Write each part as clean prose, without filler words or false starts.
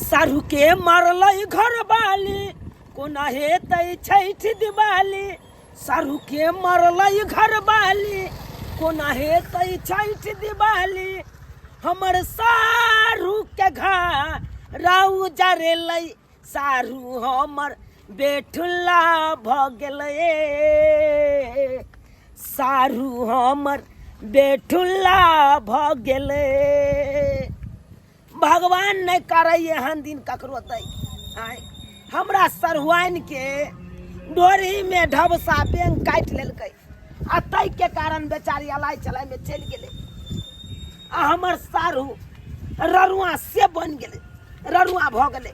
साढ़ू के मरलै घरवाली, कोना हेतै छठि दिवाली। साढ़ू के मरलै घरवाली, कोना हेतै छठि दिवाली। हमर साढ़ू के घर राउ जरेलै, साढ़ू हमर बेठुल्ला भऽ गेलै। साढ़ू हमर बेठुल्ला भऽ गेलै। भगवान नहि करै एहन दिन ककरो दै। आँय, हमरा सरहुआनिके डोरीमे ढबसा बेंग काटि लेलकै आ ताहिके कारण बेचारी अलाइ चलाइमे चलि गेलै आ हमर साढ़ू ररुआ से बनि गेलै, ररुआ भऽ गेलै।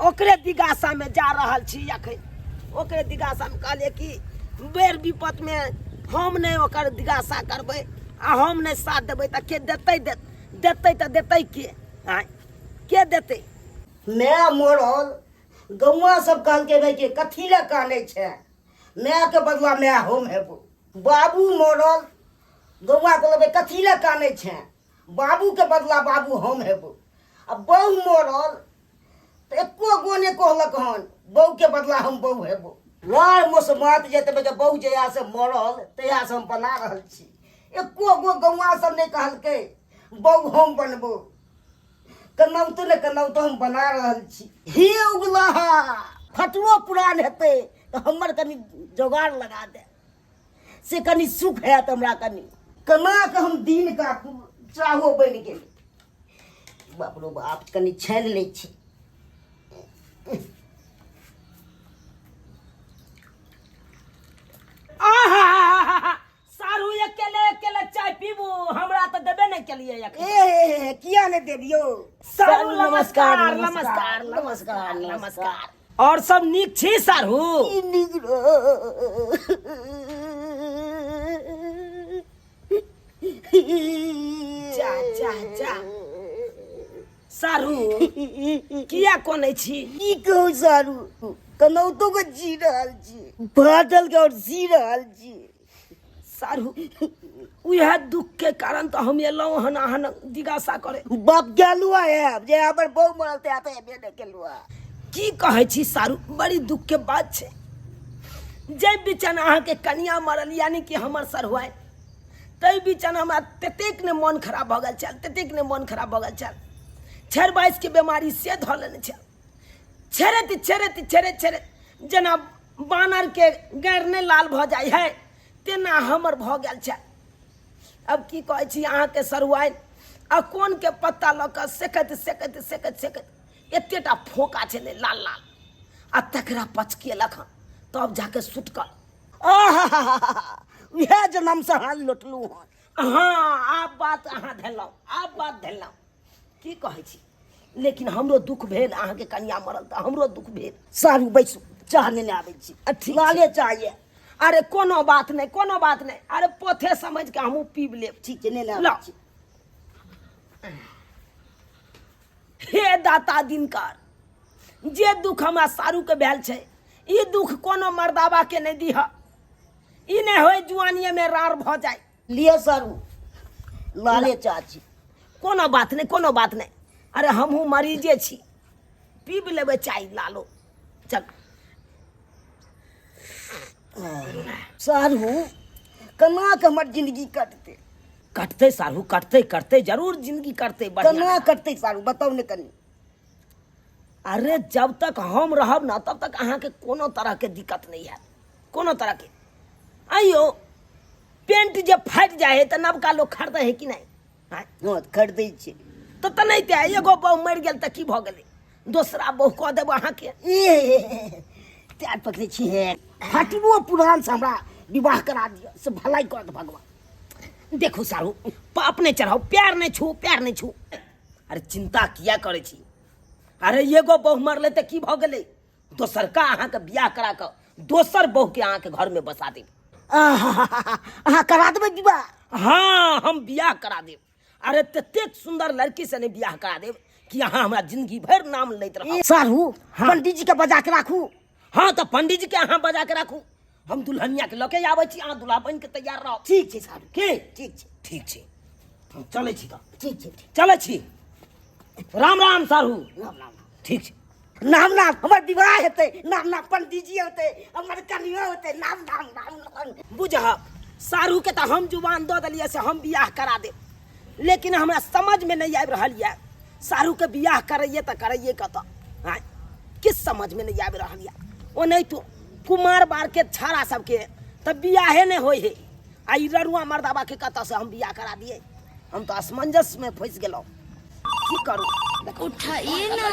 ओकरे दिगासामे जा रहल छी अखन। ओकरे दिगासामे कहलियै कि बेर विपतमे हम नहि ओकर दिगासा करबै आ हम नहि साथ देबै तऽ के देतै? देतै तऽ देतै के? आँय, के देतै? माय मरल, गौआ सब कहलकै भाई के कथी लए कानै छै, मायके बदला माय हम हेबो। बाबू मरल, गौआ कहलकै कथी लए कानै छै, बाबूके बदला बाबू हम हेबो। आ बहु मरल तऽ एको गो नहि कहलक हन बहुके बदला हम बहु हेबो। लार मोस मात जेतै जे बहु जहियासँ मरल तहियासँ हम बना रहल छी, एको गो गौआ सब नहि कहलकै बहु हम बनबो। केनाहुतो ने केनाहुतो हम बना रहल छी। हे उगलाहा, फटुओ पुरान हेतै तऽ हमर कनि जोगाड़ लगा दे, से कनि सुख हैत हमरा। कनि केना कऽ हम दिन काटू, चाहो बनि गेल। बाप रो बाप, कनि छानि लै छी। आहा, सारू अकेले अकेले चाय पीबू, हमरा तऽ देबे नहि केलियै एखन। ए, किया नहि देबियौ? सारू नमस्कार। नमस्कार, नमस्कार, नमस्कार। और सब नीक छी सारू? की नीक जा जा जा, सारू किया कोनै छी? की कहू सारू, केनाहितो के जी रहल छी, फाटल के और जी रहल छी। सारू, उएह दुख के कारण तऽ हम एलहुँ हन अहाँ जिज्ञासा करे। बाप गेलू आयब जे हमर बहु मरल ते तऽ एबे नहि केलू। की कहै छी सारू, बड़ी दुख के बात छै। जाहि बीचन अहाँके कनिया मरल, यानी कि हमर सरहुआइ, ताहि बीचन हमरा ततेक ने मन खराब भऽ गेल छल, ततेक ने मन खराब भऽ गेल छल। छेड़ बाइसके बेमारी से धऽ लेने छल, छेड़ैत छेड़ैत छेड़ैत छेड़ैत जेना बानरके गैर नहि लाल भऽ जाइ है तेना हमर भऽ गेल छल। अब की कहै छी अहाँके सरुआइन, आ कोनके पत्ता लऽ कऽ सेकैत सेकैत सेकैत सेकैत एतेटा फोका छलै लाल लाल, आ तकरा पचकेलक हँ तब जाके सुटकल। उएह जनमसँ हाल लोटलहुँ हन। हँ, आब बात अहाँ धेलहुँ, आब बात धेलहुँ। की कहै छी, लेकिन हमरो दुख भेल, अहाँके कनिया मरल तऽ हमरो दुख भेल। सारू बैसू, चाह नेने आबै छी। ठीक। लाले चाह यऽ। अरे कोनो बात नहि, कोनो बात नहि। अरे पोथे समझ के हमहूँ पीब लेब। ठीक छै, नेने आबै छी। हे दाता दिनकर, जे दुख हमरा सारूके भेल छै ई दुख कोनो मर्दाबा के नहि दिह, ई नहि होय जुआनिये में रार भऽ जाय। लिअ सारू, लाले चाह छी। कोनो बात नहि, कोनो बात नहि। अरे हमहूँ मरीजे छी, पीब लेबै चाय लालो। चल। सारू, केना के हमर जिंदगी कटतै? कटतै सारू, कटतै, कटतै जरूर जिंदगी कटतै। बढ़िआँ। केना कटतै सारू, बताउ ने कनि। अरे जब तक हम रहब ना तब तक अहाँके कोनो तरहके दिक्कत नहि हैत, कोनो तरहके। आइयो पेंट जे फाटि जाइ है तऽ नवका लोक खरीदै है कि नहि? आँय? हँ, खरीदै छै। तऽ नहि तऽ एगो बहु मरि गेल तऽ की भऽ गेलै, दोसरा बहु कऽ देब अहाँके। ए, त्याग पकड़ै छी हे, फटबो पुरान से हमरा विवाह करा दिअ से भलाई करत भगवान। देखू सारू, पाप नहि चढ़ाउ, प्यार नहि छू, प्यार नहि छू। अरे चिंता किया करै छी? अरे एगो बहु मरलै तऽ की भऽ गेलै, दोसरका अहाँके बियाह करा कऽ दोसर बहुके अहाँके घरमे बसा देब। अहाँ करा देबै विवाह? हाँ, हम बियाह करा देब। अरे ततेक सुंदर लड़की से नहि बियाह करा देब कि अहाँ हमरा जिंदगी भरि नाम लैत रहब। सारू। हाँ। पंडित जी के बजा के राखू। हाँ, तऽ पंडित जी के अहाँ बजा के राखू, हम दुल्हनिया के लऽ के आबै छी, अहाँ दुल्हा बनि के तैयार रहब। ठीक छै सारू। की? ठीक छै। ठीक छै, हम चलै छी तऽ। ठीक छै, ठीक। चलै छी, राम राम सारू। राम राम। ठीक छै। नाम नाम हमर विवाह हेतै, नाम नाम पंडीजी होतै, हमर कनिया होतै, नाम नाम नाम नाम। बुझहक सारू के तऽ हम जुबान दऽ देलियै से हम बियाह करा देब, लेकिन हमरा समझमे नहि आबि रहल यऽ सारू के बियाह करैए तऽ करैए कतऽ। आँय, किछु समझमे नहि आबि रहल यऽ। ओनाहितो कुमार बार के छाड़ा सबके तऽ बियाहे नहि होइ है, आ ई ररुआ मर्दाबा के कतऽ से हम बियाह करा दियै? हम तऽ असमंजसमे फँसि गेलहुँ, की करू। देखू, उठाइए ना,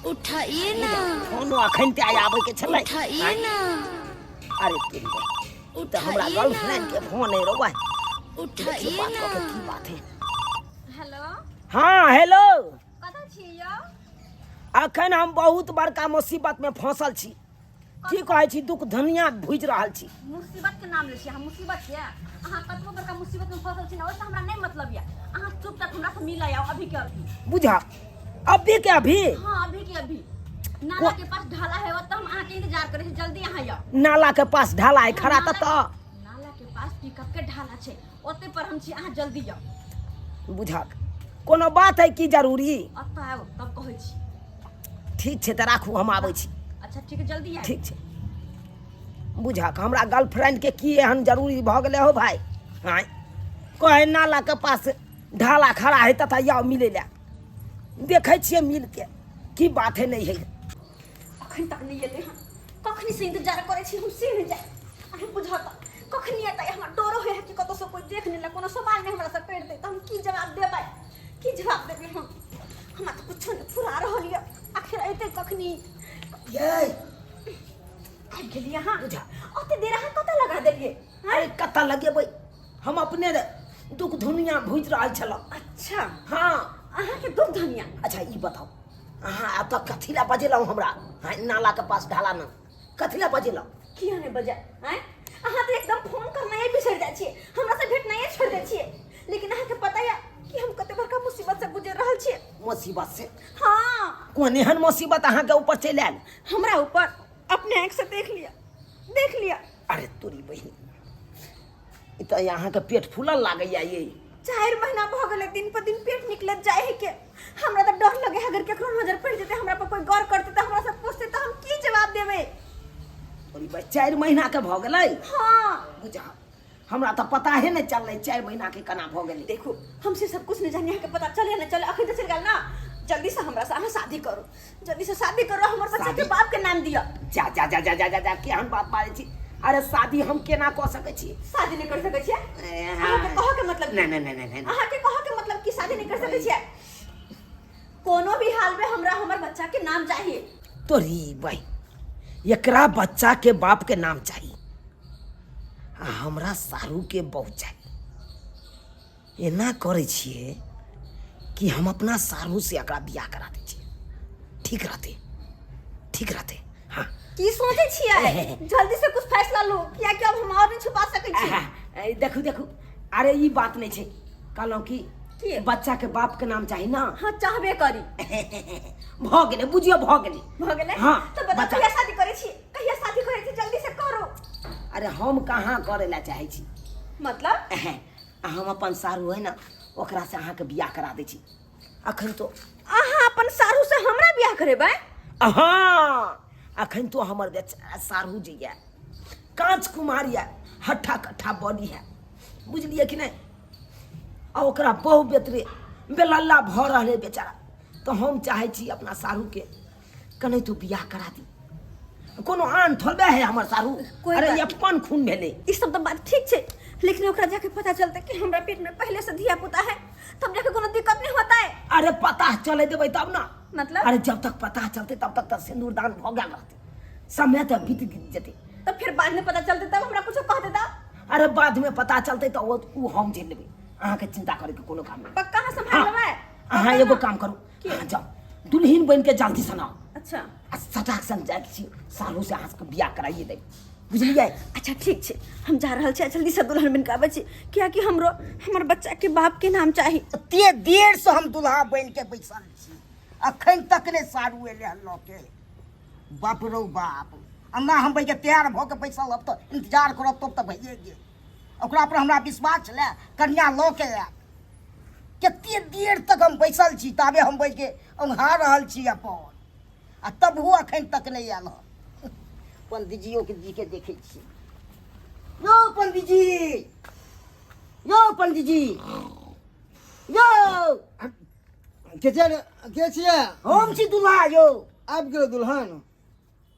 उठाइए ना। फोनो अखन ते आइ आबै के छलै। उठाइए ना। अरे तेरी बा, ई तऽ हमरा उठाइए गर्लफ्रेंड ना। के फोन है रौ बा। देखियौ उठाइए बात ना। कऽ के की बात है। हेलो। हाँ हेलो। कतऽ छी यौ? अखन हम बहुत बड़का मुसीबत में फंसल छी, की कहै छी, दुख धनिया भुजि रहल छी। मुसीबत के नाम लै छी अहाँ? मुसीबत के अहाँ कतबो बड़का मुसीबत में फंसल छी ना, ओहिसँ हमरा नहि मतलब यऽ। अहाँ चुपचाप हमरा से मिलऽ आउ अभी के अभी। बुझा अभी के अभी? हाँ अभी के अभी, नाला के पास ढाला है ओतऽ हम अहाँके इंतजार करै छी, जल्दी अहाँ आउ। नाला के पास ढाला है खड़ा नाला ततऽ? नाला के पास पिकअप के ढाला छै, ओतै पर हम छी, अहाँ जल्दी आउ। बुझक कोनो बात है की जरूरी? ओतऽ आउ तब कहै छी। ठीक छै तऽ राखू, हम आबै छी। अच्छा ठीक है, जल्दी आउ। ठीक छै। बुझक हमरा गर्लफ्रेंड के की एहन जरूरी भऽ गेलै हो भाय? आँय, कहे नाला के पास ढाला खड़ा है तथा आउ मिलै लए। देखै छियै मिल के की बात है नहीं है। अखन तक नहि एलै हन, कखनी से इंतजार करै छी हम से नहि जाय। अहीं बुझत कखनी एतै? हमरा डरो होइ है कि कतौ से कोइ देख लेलक, कोनो सवाल नहि हमरा से करि दे तऽ हम की जवाब देबै? की जवाब देबै हम? हमरा तऽ कुछो नहि फुरा रहल यऽ, आखिर एतै कखनी? यै आबि गेलियै अहाँ? बुझा। ओते देर अहाँ कतऽ लगा देलियै? अरे कतऽ लगेबै, हम अपने दुख दुनिया भुजि रहल छलहुँ। अच्छा। हाँ। अहाँके दुख धनिया। अच्छा ई बताउ, अहाँ एतऽ कथी लए बजेलहुँ हमरा? हाँ, नाला के पास ढाला न कथी लए बजेलहुँ? किया नहि बजाय? आँय, अहाँ तऽ एकदम फोन करनाइए बिसरि जाइ छियै, हमरा से भेटनाइए छोड़ि दै छियै, लेकिन अहाँके पता यऽ कि हम कते बड़का मुसीबत से गुजरि रहल छियै? मुसीबत से? हाँ। कोन एहन मुसीबत अहाँके ऊपर चलि आयल? हमरा ऊपर अपने आँखि से देख लिअ, देख लिअ। अरे तोरी बहिन, ई तऽ अहाँके पेट फूलल लागैया ये। 4 महीना भऽ गेलै, दिन पर दिन पेट निकलत जाइ है के। हमरा तऽ डर लगे है, अगर केकरो नजर पड़ि जेतै, हमरा पर कोई गौर करतै तऽ हमरा से पूछतै तऽ हम की जवाब देबै? तोरी बहिन, 4 महीना के भऽ गेलै? हाँ। बुझा हमरा तऽ पता है नहि चललै 4 महीना के केना भऽ गेलै। देखू हम से सब कुछ नहीं जानी, अहाँके पता चले ना चले, अखन तऽ चलि गेल ना। जल्दी से हमरा से अहाँ शादी करू, जल्दी से शादी करू, हमर बच्चा के शादी? बाप के नाम दिअ। जा जा जा जा जा जा जा, केहन बात बाजै छी? अरे शादी हम केना कऽ सकै छी? शादी नहीं कर सकै छियै? ए, अहाँके कहऽ के मतलब नहि, नहि, नहि, नहि, नहि। अहाँके कहऽ के मतलब कि शादी नहीं कर सकै छियै? कोनो भी हाल में हमरा हमर बच्चा के नाम चाहिए। तोरी भाई, एकरा बच्चा के बाप के नाम चाहिए आ हमरा सारू के बहू चाहिए। एना करै छियै कि हम अपना सारू से एकरा बियाह करा दै छियै, ठीक रहतै, ठीक रहतै। हाँ। की सोचै छियै? जल्दी से कुछ फैसला लू, कियाकि अब हम और नहीं छुपा सकै छी। ए, देखू देखू, अरे ई बात नहीं छै, कहलहुँ कि की? बच्चा के बाप के नाम चाही ना? हाँ चाहबे करी। भऽ गेलै, बुझियौ भऽ गेलै। भऽ गेलै? हाँ, तऽ बताउ बच्चा- कहिया शादी करै छी? कहिया शादी करै छी? जल्दी से करू। अरे हम कहाँ करै लए चाहै छी। मतलब? आ हम अपन सारू है ना, ओकरा से अहाँके बियाह करा दै छी अखन तो। अहाँ अपन सारू से हमरा बियाह करेबै? हाँ, अखन तो हमर बेचारा सारू जे यऽ कांच कुमार यऽ, हट्ठा कट्ठा बॉडी है, बुझलियै कि नहि? आ ओकरा बहु बेतरे बेलल्ला भऽ रहल है बेचारा, तऽ हम चाहै छी अपना सारूके कने तो बियाह करा दी। कोनो आन थोड़बे है हमर सारू। कोई अरे बात ई अपन खून भेलै। ई सब तऽ बात ठीक छै, लेकिन ओकरा जाके पता चलतै कि हमरा पेट में पहले से धिया पुता है, तब जाके कोनो दिक्कत नहीं होता है। अरे पता चले देबै तब ना। मतलब? अरे जब तक पता चलते तब तक तऽ सिंदूर दान भऽ गेल रहतै, समय तऽ बीत जेतै। तऽ फिर बाद में पता चलते तब हमरा कुछो कह देता? अरे बाद में पता चलते तऽ ओ हम झेल लेबै, अहाँके चिंता करे के कोनो काम नहीं। पक्का अहाँ सम्हाल हाँ। लेबै? अहाँ पक्का एगो ना? काम करू, की? अहाँ जाउ दुल्हिन बन के जल्दी से आउ। अच्छा। आ सटाक सन जाइ छी सालू से अहाँ सबके बियाह कराइए देब, बुझलियै? अच्छा ठीक छै, हम जा रहल छी, जल्दी से दुल्हन बन के आबै छी, कियाकि हमरो हमर बच्चा के बाप के नाम चाही। एते देर से हम दुल्हा बन के बैसल छी, अखन तक नहि सारू एलै हन लऽ के। बाप रौ बाप, अन्ना हम बैठ के तैयार भऽ के बैसल हब तऽ इंतजार करब तब तऽ भइए गेल। ओकरा पर हमरा विश्वास छलै कन्या लऽ के आयत। कते देर तक हम बैसल छी ताबे हम बैस के औंघा रहल छी अपन आ तबहो अखन तक नहि आयल हँ। पंडीजियो के जी के देखै छी। यौ पंडीजी, यौ पंडीजी, यौ। के छियै रे? के छियै? हम छी दुल्हा यौ। आबि गेलो दुल्हन?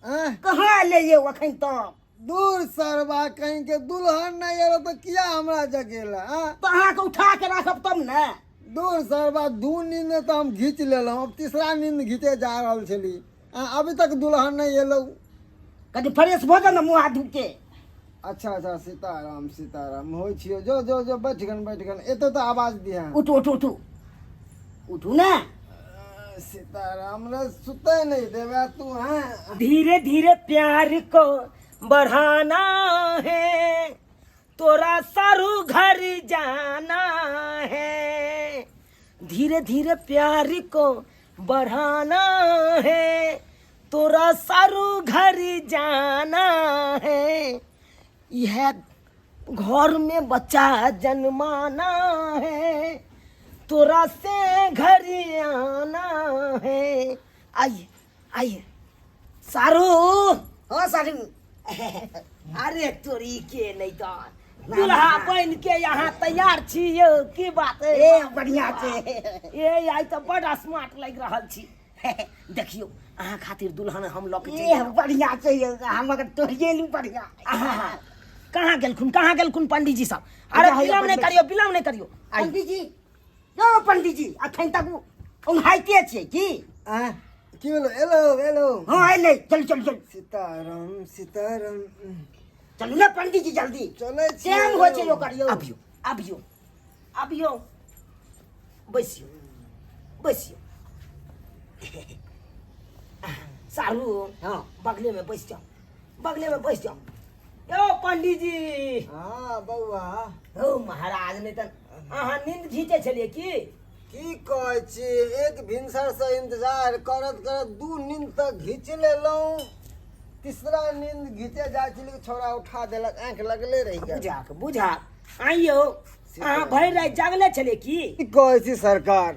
आँय? कहाँ एलै यौ अखन तक? दूर सरबा कहीं के दुल्हन नहीं एलो तो किया हमरा जगेला? आँय? तऽ अहाँके उठा के राखब तब ने। दूर सरबा, दू नींद तऽ हम घीच लेलहुँ, अब तीसरा नींद घीचे जा रहल छली। आँय, अभी तक दुल्हन नहीं एलो। कनि फ्रेश भऽ जाउ ने मुँह हाथ धो के। अच्छा अच्छा, सीताराम सीताराम होइ छियो। जो जो जो, बैठ गन बैठ गन, एतो तऽ आवाज दिहे। उठू उठू उठू उठू ने। सीताराम रे, सुते नहीं देवे तू। हैं? धीरे धीरे प्यार को बढ़ाना है, तोरा सारू घर जाना है। धीरे धीरे प्यार को बढ़ाना है, तोरा सारू घर जाना है। यह घर में बच्चा जन्माना है, तोरा से घर आना है। आइए आइए सारू। हाँ सारू। अरे तोरी के नहीं तो दुल्हा बन के यहाँ तैयार छी यौ, की बात है? ए बढ़िया छै। ए आइ तऽ बड़ स्मार्ट लागि रहल छी। देखियौ, अहाँ खातिर दुल्हन हम लऽ के चलि ए एलहुँ। बढ़िया छै यौ, हम अगर तोड़िए लू बढ़िया। आहा, कहाँ गेलखुन, कहाँ गेलखुन पंडीजी सब? अरे हैया, विलम्ब नहि पंडीजी। करियौ, विलम्ब नहि करियौ। आइ पंडीजी यौ, पंडीजी अखन तक ओंघाइते छियै की? आँय, की भेलो? Hello hello? हँ एलै, चलू चलू चलू। सीताराम सीताराम। चलू ने पंडीजी जल्दी। चलै छियै। टाइम होइ छै ओकर यौ। अबियौ अबियौ अबियौ, बैसियौ बैसियौ। सारू। हँ। बगले में बैस जाओ, बगले में बैस जाओ। यौ पंडीजी। हाँ बौआ। हौ महाराज, नहि तऽ अहाँ नींद घीचै छलियै की? की कहै छी, एक भिनसर से इंतजार करत करत दू नींद तक घीच लेलहुँ, तीसरा नींद घीचे जाइ छली, छोड़ा उठा देलक, आँखि लगले रहि गेल। बुझाक बुझा आइयो, अहाँ भरि राति जागले छलियै की? की कहै छी सरकार,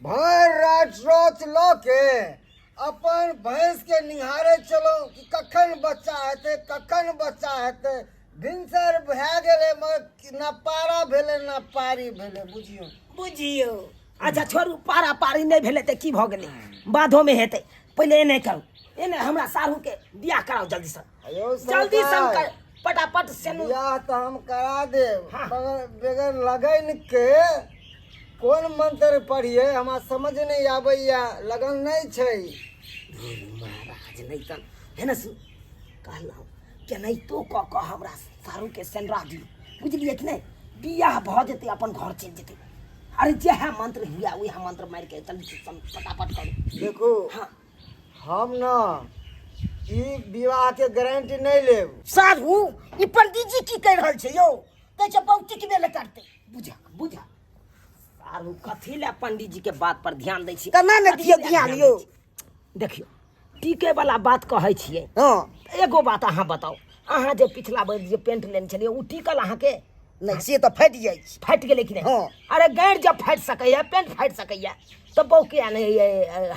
भरि राति सोच लऽ के अपन भैंस के निहारे छलहुँ कि कखन बच्चा हेतै, कखन बच्चा हेतै। भिनसर भए गेलै मगर ना पारा भेलै ना पारी भेलै, बुझियौ। बुझियौ। अच्छा छोड़ू, पारा पारी नहि भेलै तऽ की भऽ गेलै, बाधोमे हेतै। पहिले एने करू, एने हमरा साढ़ूके बियाह कराउ जल्दीसँ। यौ जल्दी सन सरकार, कर पटापट सेनु बियाह तऽ हम करा देब। हाँ। मगर बगैर लगन के कोन मंत्र पढ़िए, हमरा समझ नहीं आबैया, लगन नहीं छै। महाराज, नहि तऽ हे ने सुन, कहलहुँ केनाहितो कऽ कऽ हमरा सारूके सेनरा दियौ, बुझलियै कि नहि? बियाह भऽ जेतै, अपन घर चलि जेतै। अरे जएह मंत्र हुए वएह मंत्र मारि के जल्दी से फटाफट करू। देखू। हाँ। हम न ई विवाह के गारंटी नहीं लेब। साधु, ई पंडीजी की कहि रहल छै यौ? कहै छै बहुत बेल करतै। बुझा बुझा सारू, कथी लए पंडीजी के बात पर ध्यान दै छी? केना ने कथी दियौ लए ध्यान यौ? दै छी? देखियौ, टीके वाला बात कहै छियै। हँ। एगो बात अहाँ बताउ, अहाँ जे पिछला बेर जे पेंट लेने छलियै ओ टिकल अहाँके? नहि, से तऽ फाटि जाइ छै। फाटि गेलै कि नहि? हँ। अरे गैर जब फाटि सकैया, पेंट फाटि सकैया, तऽ बहु किया नहि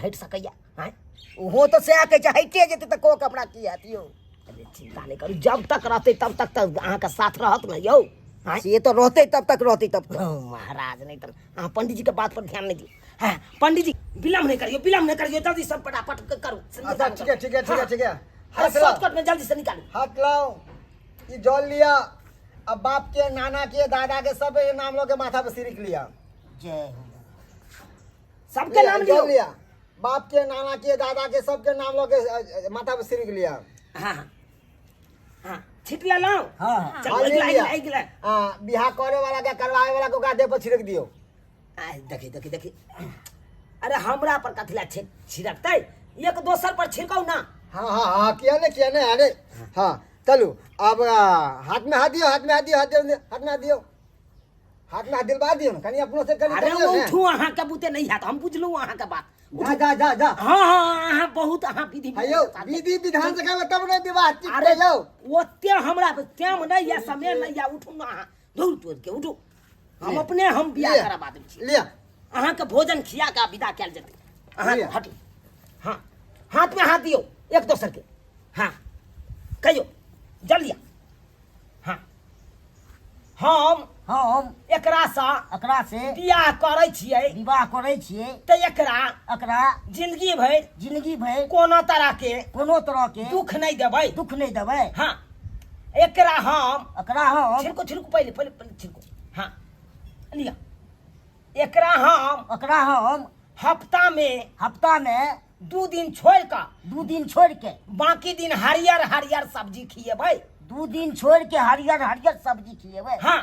हटि सकैया? आँय? ओहो तऽ सएह कहै छै, हटिए जेतै तऽ कऽ कपड़ा की हैत यौ? अरे चिंता नहि करू, जब तक रहतै तब तक तऽ अहाँके साथ रहत ने यौ। आँय? से तऽ रहतै तब तक, रहतै तब तक। हँ, महाराज, नहि तऽ अहाँ पंडीजी के बात पर ध्यान नहि दियौ। हाँ पंडीजी, विलम्ब नहि करियौ, विलम्ब नहि करियौ, जल्दी सब फटाफट करू। अच्छा ठीक है ठीक है ठीक है ठीक है। अरे हाथ लाओ। शॉर्टकट में जल्दी से निकालू। हाथ लाओ, ई जल लिया, अब बाप के नाना के दादा के सब के नाम लो के माथा पे सिरिक लिया। जय हो। सबके नाम जल लियौ। लिया, बाप के नाना के दादा के सबके नाम लो के माथा पे सिरिक लिया। हाँ हाँ हाँ, छिट लेलहुँ। हाँ। चल, हाँ, अगिला, ले लिया। अगिला, अगिला। हाँ, बियाह करे वाला के करवाए वाला के ओकरा देह पर छिड़क दियो। आ, देखी देखी देखी, अरे हमरा पर कथी लए छिड़कतै, एक दोसर पर छिड़कौ ना। हाँ हाँ हाँ, किया नहीं किया नहीं, अरे हाँ चलू अब हाथ में हाथ दियो, हाथ में हाथ दियो, हाथ दियो, हाथ में हाथ दियो, हाथ में हाथ दिलवा दियो ना, कनी अपनो से कनी अरे करियो ने। उठू, अहाँ के बुते नहीं हैत, हम बुझलहुँ अहाँ के बात। जा जा जा जा। हाँ हाँ, अहाँ बहुत अहाँ विधि हयो, विधि विधान से करबै तब ने विवाह टिकतै। अरे यौ ओते हमरा टाइम नहीं या समय नहीं या, उठू ना अहाँ, धूल तोड़ के उठू। हम अपने हम बियाह लिअ। करबा देब छी। लिअ। अहाँके भोजन खिया के विदा कयल जेतै। अहाँ लिअ। हटू। हाँ, हाथ में हाथ दियौ एक दोसर के। हाँ, कहियौ जल्दी। हाँ, हम एकरा से एकरा से बियाह करै छियै। विवाह करै छियै। तऽ एकरा एकरा जिंदगी भरि जिंदगी भरि कोनो तरह के कोनो तरह के दुख नहि देबै। दुख नहि देबै। हाँ, एकरा हम एकरा हम छिड़को छिड़को पहिले पहिले पहिले छिड़को। हाँ, लिअ। एकरा हम एकरा हम हफ्ता में हफ्ता में 2 दिन छोड़ के 2 दिन छोड़ के बाकी दिन हरियर हरियर सब्जी खिएबै। 2 दिन छोड़ के हरियर हरियर सब्जी खिएबै। हाँ,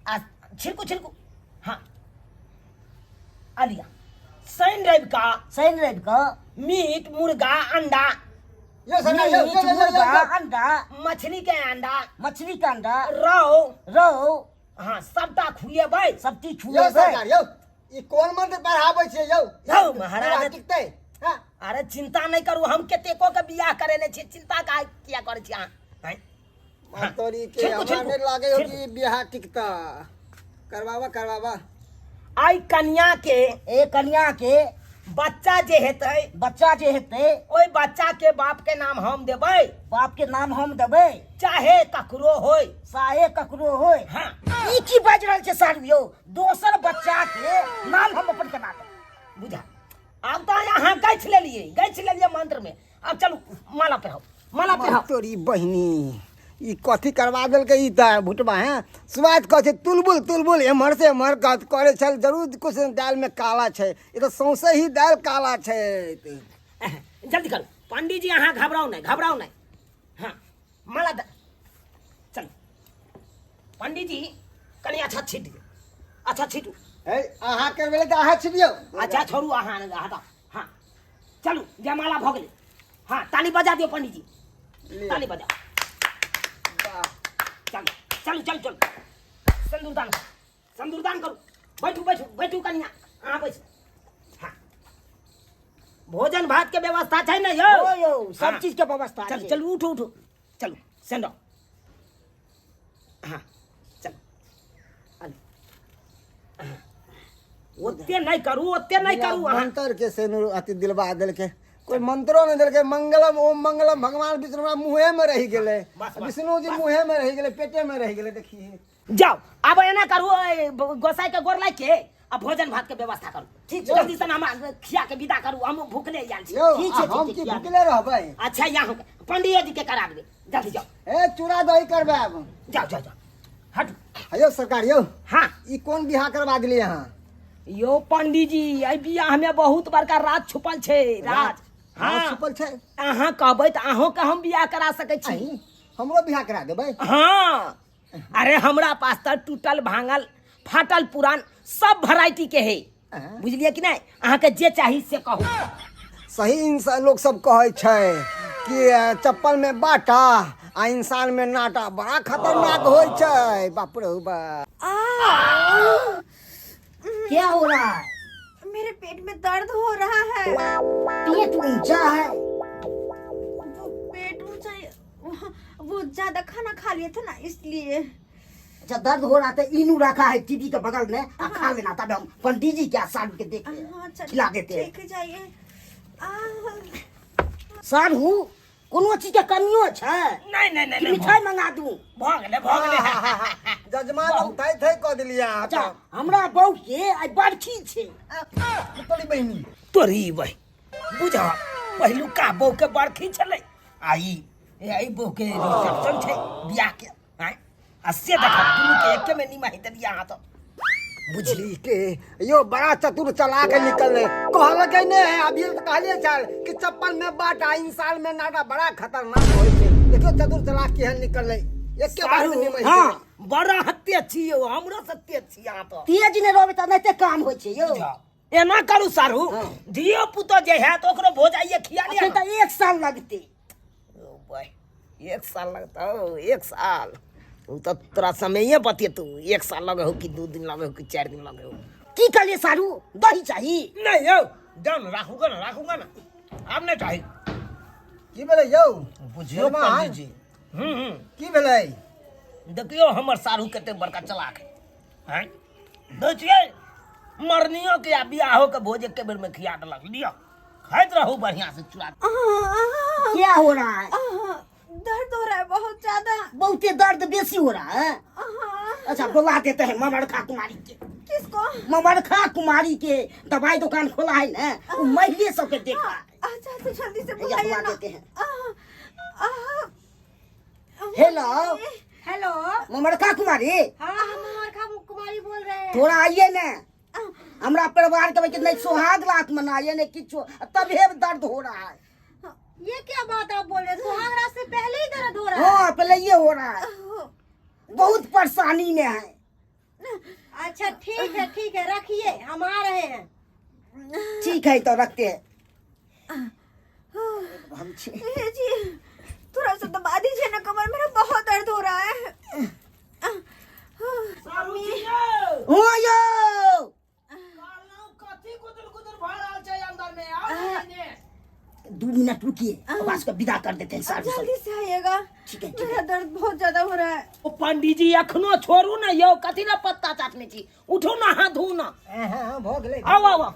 आ छिड़कू छिड़कू। हाँ, आ लिया। शनि रवि का शनि रवि का मीट मुर्गा अंडा। यो सरकार, यो, मीट यो, यो, यो, मुर्गा यो। अंडा मछली के अंडा मछली के अंडा रौ रौ। हाँ, सबटा खुएबै। सब चीज यो खुएबै। सरकार, यो ई कोन मंत्र पढ़ाबै छियै यौ? यौ, महाराज। टिकतै? हाँ। अरे चिंता नहीं करू, हम कतेको के बियाह करेने छियै, चिंता काहे किया करै छी अहाँ? आँय? तोरी के छिड़कू, हमरा छिड़कू, नहि लागै हो छिड़कू। कि बियाह टिकता। करवावा करवावा। आई कन्या के ए कन्या के बच्चा जे हेतै बच्चा जे हेतै ओहि बच्चा के बाप के नाम हम देबै। बाप के नाम हम देबै। चाहे ककरो होय। चाहे ककरो होय। हाँ। ई की बाजि रहल छै सारू यौ? दोसर बच्चा के नाम हम अपन केना देबै? बुझा, आब तऽ अहाँ गछि लेलियै, गछि लेलियै मंत्र में। आब चलू माला पहिराउ, माला पहिराउ। तोरी बहिनी ई कथी करवा देलकै ई तऽ भुटबा? हैं, स्वाद कहै छै तुलबुल तुलबुल एम्हर से एम्हर करै छल। जरूर कुछ दालि में काला छै, ई तऽ सौंसे ही दालि काला छै। जल्दी करू पंडीजी, अहाँ घबराउ नहि, घबराउ नहि। हाँ, माला दे। चलू पंडीजी, कनि अच्छा छीट दियौ, अच्छा छीटू। है, अहाँ करबै तऽ अहाँ छिटियौ। अच्छा छोड़ू अहाँ, हटाउ। हाँ, चलू, जयमाला भऽ गेलै। हाँ, ताली बजा दियौ पंडीजी, ताली बजाओ। चलू चलू चलू चलू, सिन्दूरदान करू, सिन्दूरदान करू। बैठू बैठू बैठू कनिया, अहाँ बैसू। हाँ, भोजन भात के व्यवस्था छै ने यौ? ओ यौ, सब हाँ। चीज के व्यवस्था चलू छै। चलू, उठू उठू, चलू सेंडो। हाँ, चलू। आलू। हाँ। ओते नहि करू, ओते नहि करू अहाँ। मंत्र के से अथी दिलवा देलकै, कोई मंत्रो नहि देलकै। मंगलम ओम मंगलम भगवान विष्णु हमरा मुँहे में रहि गेलै। बस, बस, विष्णु जी मुँहे में रहि गेलै, पेटे में रहि गेलै। देखिए जाओ, आब एना करू, गोसाई के गोर लागि के आ भोजन भात के व्यवस्था करू। ठीक छै। जल्दी से हमरा खिया के विदा करू, हम भूखले आयल छी। यौ, ठीक छै, आ हम ठीक की छै, भुखले रहबै? अच्छा, यहाँ पंडियो जी के करा देबै, जल्दी जाओ। ए चूड़ा दही करबायब। जाओ जाओ जाओ, हटू। यौ सरकार यौ। हाँ। ई कोन बियाह करवा देलियै अहाँ? यो पंडीजी, एहि बियाह में बहुत बड़का राज छुपल छै, राज। हाँ, हाँ, छुपल छै। अहाँ कहबै तऽ अहूँ के हम बियाह करा सकै छी। अहीं हमरो बियाह करा देबै? हाँ, अरे हमरा पास तऽ टूटल भांगल फाटल पुरान सब वेराइटी के है। हाँ। बुझलियै कि नहि? अहाँके जे चाही से कहू। सही इंसान लोग सब कहै छै कि चप्पल में बाटा आ इंसान में नाटा बड़ा खतरनाक होइ छै। बाप रे बाप। क्या हो रहा है? मेरे पेट में दर्द हो रहा है। पेट ऊंचा है? वो पेट ऊंचा है, वो ज्यादा खाना खा लिए थे ना, इसलिए। अच्छा, दर्द हो रहा था। इनू रखा है टीवी के बगल में, आ खा लेना, तब हम पंडित जी क्या साढ़ू के देख हाँ, अच्छा, खिला देते हैं। ठीक है, जाइए। साढ़ू, कोनो चीज के कमियो छै? नहीं नहीं नहीं कि नहीं, मिठाई मंगा दूं? भऽ गेलै, भऽ गेलै। जजमान हम थै थै कऽ देलियै अहाँ। अच्छा, हमरा बहू के आइ बरखी छै। तऽ तोरी बहिनी, तोरी बहि बुझ, पहिलुका बहू के बरखी छलै आ ई एहि बहू के रिसेप्शन छै बियाह के। आँय, आ से देख, दुनू के एके में निमाहि देलियै अहाँ तऽ। बुझली के यो बड़ा चतुर चला के निकलले। कहलकै ने, अभी तऽ कहलियै छल कि चप्पल में बाटा इंसान में नाटा बड़ा खतरनाक होइ छै। देखियौ चतुर चला केहन निकलले, एके बार में निमहि। हाँ, बड़ा हत्या छी यौ, हमरो सत्य छी अहाँ तऽ। तेज नहि रहबै तऽ एनाहिते काम होइ छै यौ। एना करू सारू, धियो पुतो जे हैत ओकरो भोज आइए खिया लिअ। अखन तऽ 1 साल लगतै। ओ भाई, 1 साल लगतौ? 1 साल ओ तऽ तोरा समये बतेतौ, 1 साल लगे हो कि 2 दिन लगे हो कि 4 दिन लगे हो। की कहलियै सारू, दही चाही? नहीं यौ, जाओ ना, राखूंगा ना, राखूंगा ना, आब नहीं चाही। की भेलै यौ? बुझियौ जजमान? पंडित जी। हम्म हम्म की भेलै? देखियौ हमर सारू कते बड़का चलाक है। आँय, दै छियै मरनियो के आ बियाहो के भोज एके बेर में खिया देलक। लिअ खाइत रहू बढ़िया से चूड़ा। क्या हो रहा है? दर्द हो रहा है बहुत ज्यादा। बहुते दर्द बेसी हो रहा है। अच्छा बुला देते हैं ममरखा कुमारी के। किसको? ममरखा कुमारी के दवाई दुकान खोला है ना, वो महिले सबके देख रहा है। अच्छा तो जल्दी से भैया, बुलाइए बुला ना। देते हैं। Hello hello. ममरखा कुमारी। हाँ हम ममरखा कुमारी बोल रहे हैं। थोड़ा आइए ना, हमरा परिवार के बच्चे नहीं सुहाग रात मनाइए नहीं किछो, तभी दर्द हो रहा है। ये क्या बात आप बोल रहे हैं, सुहाग रात से पहले ही दर्द हो रहा है? हाँ पहले ये हो रहा है, बहुत परेशानी में है। अच्छा ठीक है ठीक है, रखिए हम आ रहे हैं। ठीक है तो रखते हैं। हम जी थोड़ा सा दबा दीजिए ना कमर, मेरा बहुत दर्द हो रहा है। हो यो कथी गुदुर गुदुर भऽ रहल छै अंदर में? आउ ने। 2 मिनट रुकिए, आवाज को विदा कर देते हैं साहब। जल्दी से आइएगा। ठीक है, ठीक है। मेरा दर्द बहुत ज्यादा हो रहा है। ओ पंडीजी अखनो छोड़ू ना यौ, कथी ला पत्ता चाटने छी? उठू ना, हाथ धोऊ ना। हाँ भऽ गेलै। आउ आउ आउ।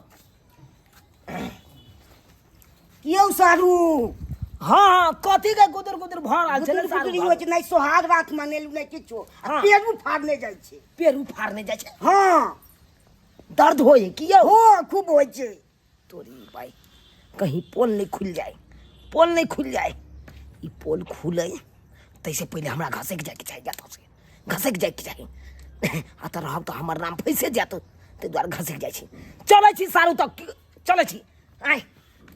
क्यों सारू? हाँ हाँ कथी के गुदुर गुदुर भऽ रहल छै? गुदुर सारू? गुदुर होइ छै, नहि सोहाग रात मनेलु नहि किछो, आ हाँ। पेरू फाड़ने जाइ छै। पेरू फाड़ने जाइ छै? हाँ। दर्द होय की यौ? हो खूब होइ छै। तोरी भाई कहीं पोल नहीं खुल जाए, पोल नहीं खुल जाए। ई पोल खुले तैसे पहले हमरा घसक जायके चाही, जातो से घसक जायके चाही। आ तऽ रहब तऽ हमर नाम फैसे जायत, ताहि दुआरे घसक जाइ छी। चलै छी सारू, तऽ चलै छी। आँय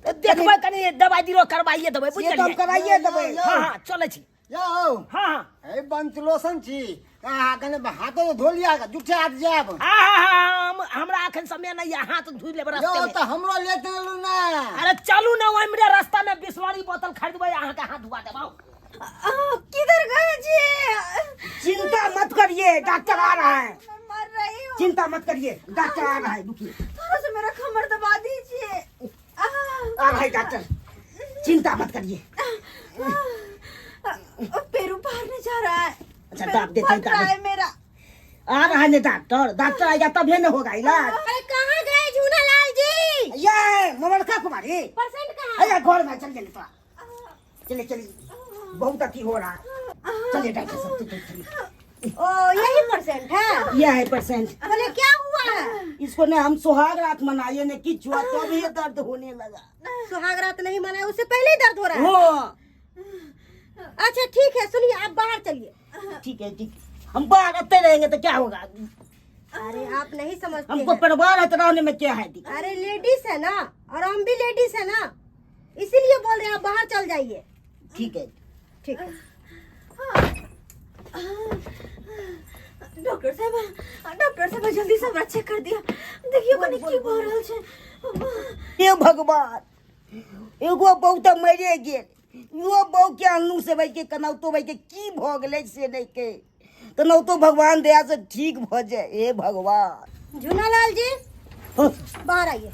तऽ देखबै कनि दवाइ बीरो करवाइए देबै, से तऽ हम बुझलियै? कराइए देबै। हाँ हाँ चलै छी। यौ। हाँ हाँ। ए बंचलोसन छी, अहाँ कने हाथो धो लिया, जुठे हाथ जायब। हाँ, हमरा अखन समय नहीं है, हाथ धोइ लेबै यौ रास्ते में। तऽ हमरो ले चलू ना। अरे चलू ना, ओहिमे रास्ता में बिसलरी बोतल खरीदबै, अहाँके हाथ धुआ देब। आउ। किधर गए जी? चिंता मत करिए, डॉक्टर आ रहा है। मैं मर रही हूँ। चिंता मत करिए, डॉक्टर आ रहा है, रुकिए। थोड़ा सा मेरा कमर दबा दीजिए। आ रहा है डॉक्टर, चिंता मत करिए। पेरू फाड़ने जा रहा है। अच्छा, पेरू दाब देते हैं, फट रहा दाब। है मेरा। आ रहा है ना डॉक्टर, डॉक्टर आएगा तभी न होगा इलाज। अरे कहाँ गए झूनालाल जी? ये ममरखा कुमारी परसेंट कहाँ? अरे घर में चल चले, थोड़ा चले चलिए, बहुत अथी हो रहा है। चलिए डॉक्टर साहब, चलिए चलिए। ओ यही परसेंट है? यह है परसेंट। बोले क्या हुआ है इसको? ने हम सुहाग रात मनाए ने किछु, तभी दर्द होने लगा। सुहाग रात नहीं मनाए उससे पहले ही दर्द हो रहा है? हो। अच्छा ठीक है, सुनिए आप बाहर चलिए। ठीक है ठीक है, हम बाहर आते रहेंगे तो क्या होगा? अरे आप नहीं समझते हमको हैं। परिवार है तो रहने में क्या है दिक्कत? अरे लेडीज है ना, और हम भी लेडीज है ना, इसीलिए बोल रहे हैं आप बाहर चल जाइए। ठीक है ठीक है। डॉक्टर साहब, डॉक्टर साहब जल्दी से हमरा चेक कर दिया, देखियो कनी की भऽ रहल छै। हे भगवान, एगो बहू तऽ मरिए गेल, इहो बहू के अनलू से भाई के केनाहितो भाई के की भऽ गेलै से नहि के, केनाहितो भगवान दया से ठीक भऽ जाए। हे भगवान। झूनालाल जी हाँ। बाहर आइए।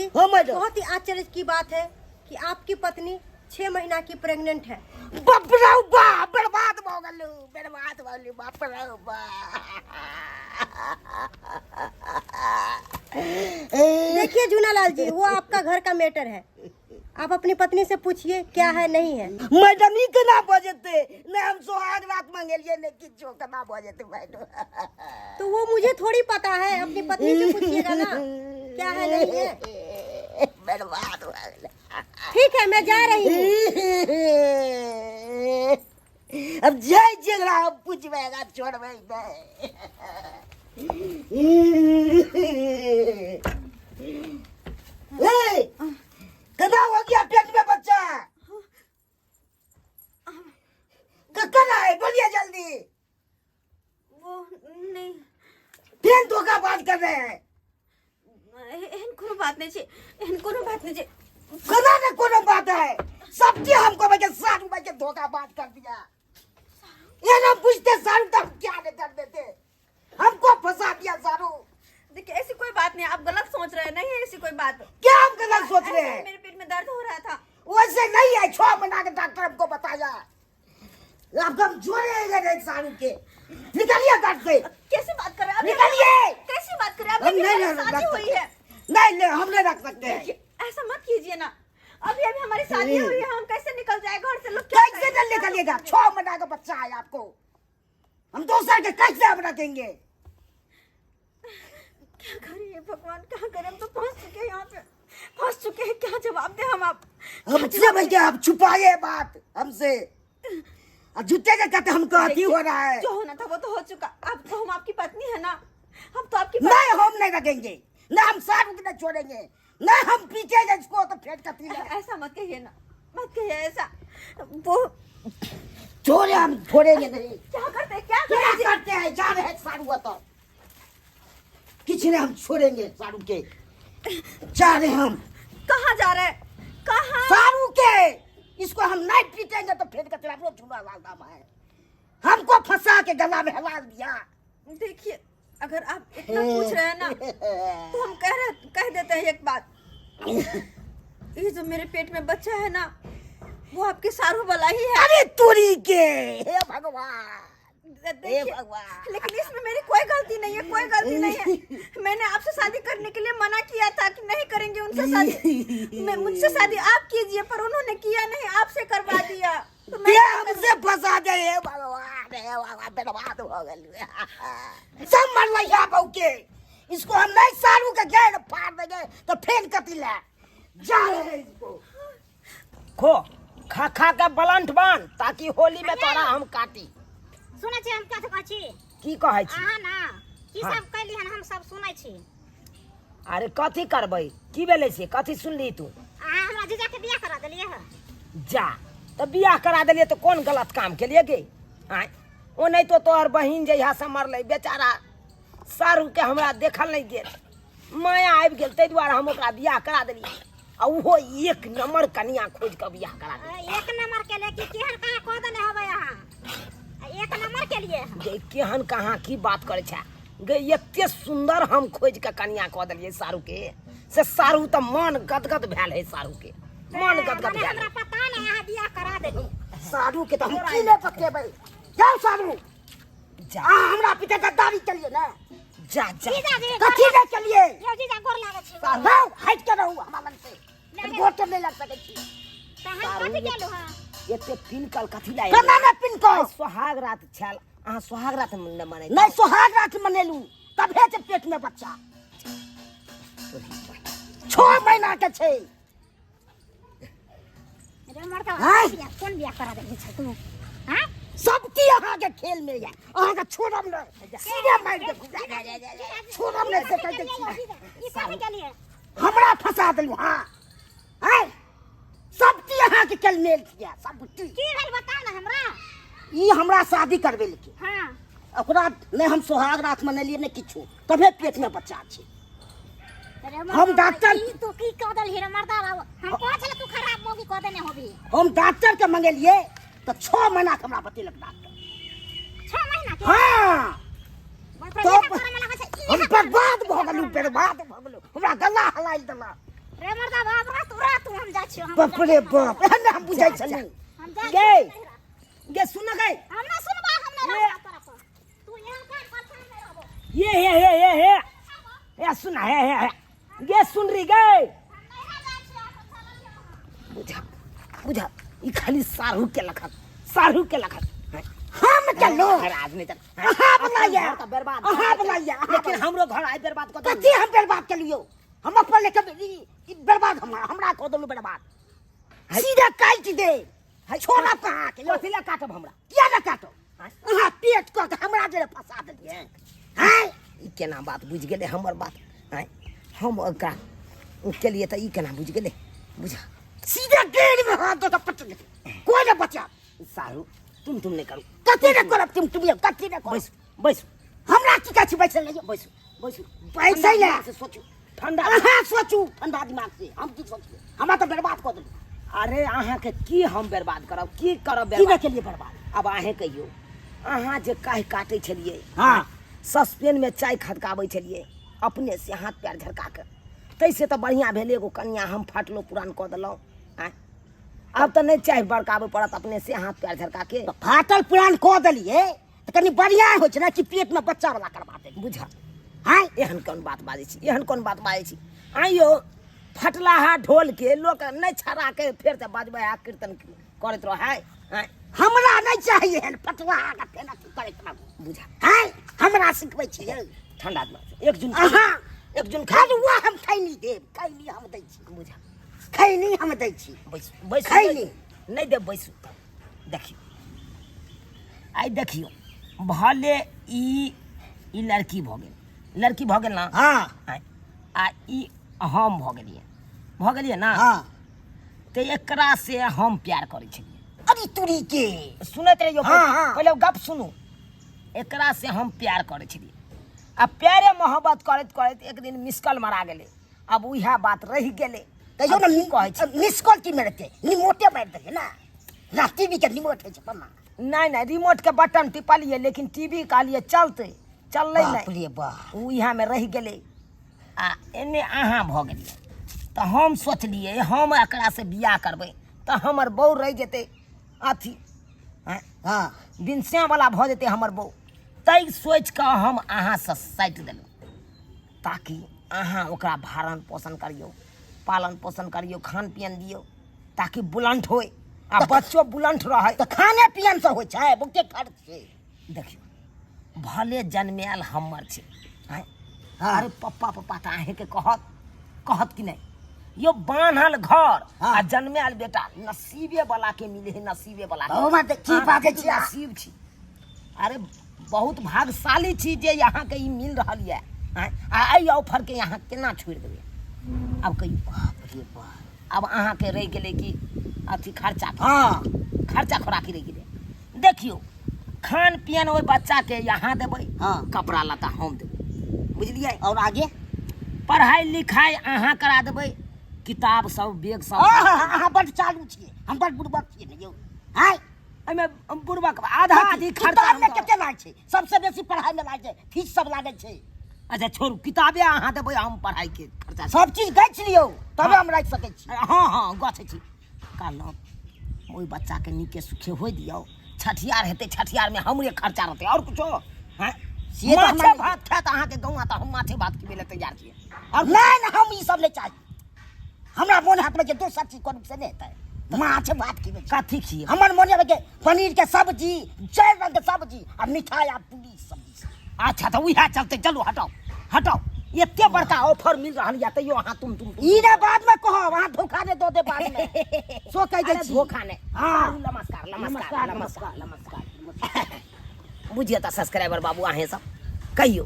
हाँ मैडम। बहुत ही आश्चर्य की बात है कि आपकी पत्नी 6 महीना की प्रेग्नेंट है। बाप रे बाप, बर्बाद भऽ गेलू, बर्बाद भऽ गेलू, बाप रे बाप। देखिए झूनालाल जी, वो आपका घर का मैटर है, आप अपनी पत्नी से पूछिए क्या है नहीं है। मैडम ई केना भऽ जेतै? नहि हम सोहाग रात मंगेलियै नहि किछो, केना भऽ जेतै मैडम? तो वो मुझे थोड़ी पता है, अपनी पत्नी से पूछिएगा ना क्या है नहीं है। बर्बाद भऽ गेलै। ठीक है मैं जा रही हूँ। अब जय जेकरा हम पूछबै छोड़बै नहि। ए, कदा हो गया पेट में बच्चा? कब है बोलिए जल्दी। वो नहीं। फिर धोखा बात कर रहे हैं। एहन कोनो बात नहीं छै, एहन कोनो बात नहीं छै। कदा न कोनो बात है, सबके हमको बच्चे सारू बच्चे धोखा बात कर दिया। ये ना पूछते सारू तो हम क्या नहीं कर देते, हमको फंसा दिया सारू। देखिए ऐसी कोई बात नहीं, आप गलत सोच रहे हैं, नहीं है ऐसी कोई बात। क्या हम गलत सोच रहे ऐसे हैं? मेरे पेट में दर्द हो रहा था। वैसे नहीं है, 6 महीना के डॉक्टर हमको बताया। आपको हम जोड़ेंगे नहीं सारू के, निकलिए घर से। कैसे बात कर रहे हैं? अभी निकलिए। कैसी बात कर रहे हैं? हम अभी नहीं हमारी रख शादी हुई है। सकते, नहीं नहीं, हम नहीं रख सकते हैं। देखिए, ऐसा मत कीजिए ना, अभी अभी हमारी शादी हुई है, हम कैसे निकल जाए घर से? लोग क्या कैसे कहेंगे? नहीं निकलिएगा? 6 महीना का बच्चा है आपको, हम दूसरे के कैसे हम रखेंगे? क्या करें ये भगवान, क्या करें? हम तो फंस चुके हैं, यहाँ पे फंस चुके हैं। क्या जवाब दे हम आप? हमसे भैया आप छुपाइए बात हमसे, और झूठे के कहते हमको अति हो रहा है। जो होना था वो तो हो चुका, अब तो हम आपकी पत्नी है ना, हम तो आपकी नहीं, हम नहीं रखेंगे ना, हम सारू के नहीं छोड़ेंगे ना, हम पीटेंगे इसको तो फेंक कर पी पत्नी। ऐसा मत कहिए ना, मत कहिए ऐसा। वो छोड़े, हम छोड़ेंगे नहीं। क्या करते हैं, क्या क्या करते हैं? करते हैं, जा रहे हैं सारू तो किसी ने, हम छोड़ेंगे सारू के, जा रहे हैं हम। कहाँ जा रहे हैं, कहाँ? सारू के इसको हम नहीं पीटेंगे तो फेंक कर तेरा झूला लाल दाम है, हमको फंसा के गला में हलाल दिया। देखिए, अगर आप इतना पूछ रहे हैं ना तो हम कह देते हैं एक बात, ये जो मेरे पेट में बच्चा है ना वो आपके सारू वाला ही है। अरे तुरी के, हे भगवान, हे देखिए, भगवान। लेकिन इसमें मेरी कोई गलती नहीं है, कोई गलती नहीं है। मैंने आपसे शादी करने के लिए मना किया था कि नहीं करेंगे उनसे शादी, मैं मुझसे शादी आप कीजिए, पर उन्होंने किया नहीं, आपसे करवा दिया। तो मैं ये क्या करूं? हमसे फंसा गए, हे भगवान, हे भगवान, बर्बाद हो गए सब, मर लिया बहू के। इसको हम नहीं सारू के गए फाड़ देंगे तो फेंक कतिला जा रहे हैं इसको। खो खा खा के बलंठ बान ताकि होली में तोरा हम काटी। सुनै छी हम कथी कहै छी? की कहै छी? अहाँ ना की हाँ। सब कैली हन, हम सब सुनै छी। अरे कथी करबै, की भेलै से, कथी सुनली तू? अहाँ हमरा जीजा के बियाह करा देलियै हँ। जा तऽ बियाह करा देलियै तऽ कोन गलत काम केलियै गे? आँय, ओनाहितो तोहर बहिन जहिया से मरलै बेचारा सारूके हमरा देखल नहि गेल, माया आबि गेल, ताहि दुआरे हम ओकरा बियाह करा देलियै, आ ओहो एक नंबर कनिया खोजि कऽ बियाह करा देलियै। एक नंबर के लिए कि केहन कहाँ कह देने होबै अहाँ, एक नंबर के लिए? गे केहन कहाँ की बात करै छै गे, एते सुन्दर हम खोजि कऽ कनिया कऽ देलियै सारूके से सारू तऽ मन गदगद भेल है, सारूके मन गदगद मने भेल। हमरा पता नहीं अहाँ बियाह करा देली। सारू के तऽ हम की नहि पकेबै, जाउ सारू। जा। आ हमरा पिता गद्दारी केलिए ना। जा जा। जीजा जी। कथी नहि केलिए? यौ जीजा, गोर लागै छी। रहू, हटि के रहू हमरा लग से, गोर तो नहि लग सकै छी। तऽ हम कथी केलहुँ हँ? एते पिनकल कथी लाए? केना नहि पिनकल? आइ सोहाग रात छल, अहाँ सोहाग रात नहि मनै? नहि सोहाग रात मनेलू तभे छै पेट में बच्चा, 6 महीना के छै। रे मर्दा। आँय? बियाह कोन बियाह करा देली छै तू, हाँ? सब की अहाँके खेल में या, अहाँके छोड़ब नहि, सीधे मारि देब, छोड़ब नहि से कहि दै छी। ई कथी केलिए? हमरा फंसा देलू। हाँ आँय, सब की अहाँके खेल मेल छियै सब की। की भेल बताउ ने हमरा। ई हमरा शादी करबे लेकिन ओकरा नहि हम सोहाग रात मनेलियै नहि किछु, तभे पेट में बच्चा छै। अरे हम मर्दा, डॉक्टर- ई तू की कह देलही रे मर्दा? हम कहै छले तू खराब मौगी कह देने होबी। हम डॉक्टर के मंगेलियै तऽ 6 महीना के हमरा बतेलक डॉक्टर। 6 महीना के? हाँ। बाप रे, तब इएह करऽ मे लागल छै, इएह हम करऽ मे बर्बाद भऽ गेलहुँ, बर्बाद भऽ गेलहुँ, हमरा गला हलाइ देलक। रे मर्दा बाप, रात रात हम जाइ छियौ, हम बाप रे बाप, एहन हम बुझै छलियै। हम जाइ गे। छियौ नैहरा। गे सुन गई। हम ना सुनबा, हम ना रहबो तोरा पर, तू एहन काम कर, हम नहि रहबो। ये हे हे हे हे हे, सुन हे हे हे, गे सुन री गे। हम नैहरा जाइ छियौ, हम चललियौ अहाँ। बुझा बुझा, ई खाली सारू के लखत, सारू के लखत। हम चलो। हर आदमी तक अहाँ बुलाइए। घर तऽ बर्बाद अहाँ बुलाइए, अहाँ। लेकिन हमरो घर आइ बर्बाद कऽ कथी हम बर्बाद केलियौ? हम अपन लेके ई बर्बाद, हम हमरा कऽ देलू बर्बाद, सीधे काटि दे, छोड़ब कहाँ के यौ? कथी लए काटब हमरा? किया ने काटो? अहाँ पेट कऽ के हमरा जे फंसा देलियै हैं। ई केना बात बुझि गेलै हमर बात? आँय, हम ओकरा केलियै तऽ ई केना बुझि गेलै? बुझा। सीधे डेढ़ में हाथ दऽ के पटक देबै, कोई ने बचा। सारू, तुम तुम नहि करू। कथी ने करब तुम तुम कथी ने करब? बैसू बैसू। हमरा की कहै छी बैसल रहियौ? बैसू बैसू। बैसै लए। दिमाग से सोचू, ठंडा। अहाँ सोचू ठंडा दिमाग से, हम की सोचिए? हमरा तऽ बर्बाद कऽ देलू। अरे अहाँके की हम बर्बाद करब, की करब? की ने बर्बाद केलियै बर्बाद? आब अहें कहियौ, अहाँ जे काहि काटै छलियै, सस्पेन में चाय खदकाबै छलियै अपने से हाथ पैर झरका के, ताहिसँ तऽ बढ़िआँ भेल एगो कनिया हम फाटलो पुरान कऽ देलहुँ। आँय, आब तऽ नहि चाय बड़काबै पड़त अपने से हाथ पैर झरका के। तऽ फाटल पुरान कऽ देलियै तऽ तऽ कनि बढ़िआँ होइ छै ने कि पेटमे बच्चा वाला करबा देली। बुझा आँय? एहन कोन बात बाजै छी, एहन कोन बात बाजै छी? आइयो फटलाहा ढोल के लोक नहि छड़ा के फेर से बजबै आ कीर्तन करैत रहै। आँय? हमरा नहि चाही एहन फटलाहा के फेर अथी करैत रहू। बुझा। आँय? हमरा सिखबै छियै? ठंडा दिमाग से। एक जुन अहाँ एक जुन खा खरुआ हम खैनी देब, खैनी हम दै छी। बुझा। खैनी हम दै छी। बैसू, बैसू। खैनी। नहि देब, बैसू। देखियौ, आइ देखियौ, भले ई ई लड़की भऽ गेल, लड़की भऽ गेल ना? हाँ। आँय, आ ई हम भऽ गेलियै, भऽ गेलियै ना? हाँ। तऽ एकरा से हम प्यार करै छलियै। अरे तुरी के। सुनैत रहियौ। हाँ, हाँ। पहिले गप सुनू। एकरा से हम प्यार करै छलियै आ प्यारे मोहब्बत करैत करैत एक दिन मिसकल मरा गेलै। आब उएह बात रहि गेलै। कहियो आब ने। की कहै छी? मिस कॉल की मारते? रिमोटे मारि देलियै ना? ना टीवी के रिमोट होइ छै पम्मा। नहि नहि, रिमोट के बटन टिपलियै लेकिन टीवी कहलियै चलतै, चललै बाप नहि। रे बाप। ओ इएहमे रहि गेलै आ एने अहाँ भऽ गेलियै। तऽ हम सोचलियै हम एकरासँ बियाह करबै तऽ हमर बहू रहि जेतै अथी। आँय? हाँ। बिनसियावला भऽ जेतै हमर बहू। तै सोचि कऽ हम अहाँसँ साटि देलहुँ ताकि अहाँ ओकरा भरण पोषण करियौ, पालन पोषण करियौ, खान पियन दियौ ताकि बुलंड होय आ बच्चो बुलंड रहै। तऽ खाने पियन से होइ छै, बहुते खर्च छै। देखियौ, भले जन्मायल हमर छै। आँय? हाँ। अरे पप्पा पप्पा तऽ अहीँके कहत, कहत कि नहि यो? बान्हल घर हाँ। आ जन्मायल बेटा नसीबे वाला के मिले है, नसीबे वाला के। ओ बात की अहाँ बाजै छी अहाँ? नसीब छी। अरे बहुत भाग्यशाली छी जे अहाँके ई मिल रहल यऽ। आँय? आ एहि ऑफरके अहाँ केना छोड़ि देबै? आब कहियौ। बाप रे बाप। आब अहाँके रहि गेलै कि अथी खर्चा। हाँ। खर्चा खोराकी रहि गेलै। देखियौ, खान पियन ओहि बच्चाके यहाँ देबै। हाँ। कपड़ा लत्ता हम देबै, बुझलियै? और आगे? पढ़ाइ लिखाइ अहाँ करा देबै, किताब सब, बैग सब। अहाँ बड्ड चालू छियै, हम बड्ड बुड़बक छियै ने यौ। आँय? एहिमे बुड़बक आधा आधी खर्चा किताबमे हम कते लागै छै? सबसे बेसी पढ़ाइमे लागै छै, फीस सब लागै छै। अच्छा छोड़ू, किताबे अहाँ देबै, हम पढ़ाइके खर्चा सब चीज गछि लियौ तबे हम राखि सकै छी। हँ हँ, गछै छी। कहलहुँ ओहि बच्चाके नीके सुखे होइ दियौ, छठियार हेतै, छठियारमे हमरे खर्चा रहतै आओर कुछो। हँ से तऽ माछे हमरा भात खायत अहाँके गौआ तऽ हम माछे भात खिबै लए तैयार छियै। आओर नहि नहि, हम ई सब नहि चाही। हमरा मोन हाथ में जे दोसर चीज करू से नहि हेतै। माछ भात खिबै छी। कथी खिए? हमर मोन यऽ के पनीर के सब्जी, चारि रंग के सब्जी आ मिठाई आ पूरी सब्जी। अच्छा तऽ उएह चलतै। चलू, हटाउ हटाउ, एते बड़का ऑफर मिल रहल यऽ तैयो अहाँ तुम तुम तुम। ई ने बाद में कहब, अहाँ धोखा नहि दऽ दे बाद में, सो कहि दै अरे छी। धोखा नहि। हाँ। नमस्कार नमस्कार नमस्कार नमस्कार। नमस्कार। बुझिए तऽ सब्सक्राइबर बाबू, अहेँ सब कहियौ,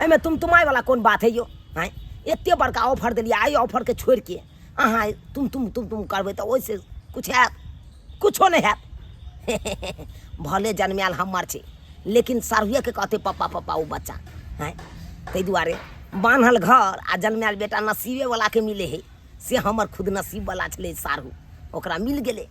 एहिमे तुम तुमाय वाला कोन बात है यौ? आँय, एते बड़का ऑफर देलियै, एहि ऑफरके छोड़ि के अहाँ तुम तुम तुम तुम करबै तऽ ओहिसँ किछु हैत? कुछो नहि हैत। भले जन्मायल हमर छै लेकिन साढ़ुएके कहतै पप्पा पप्पा ओ बच्चा। आँय, ताहि दुआरे बान्हल घर आ जन्मायल बेटा नसीबेवलाके मिलै हइ, से हमर खुद नसीबवला छलै साढ़ू, ओकरा मिल गेलै।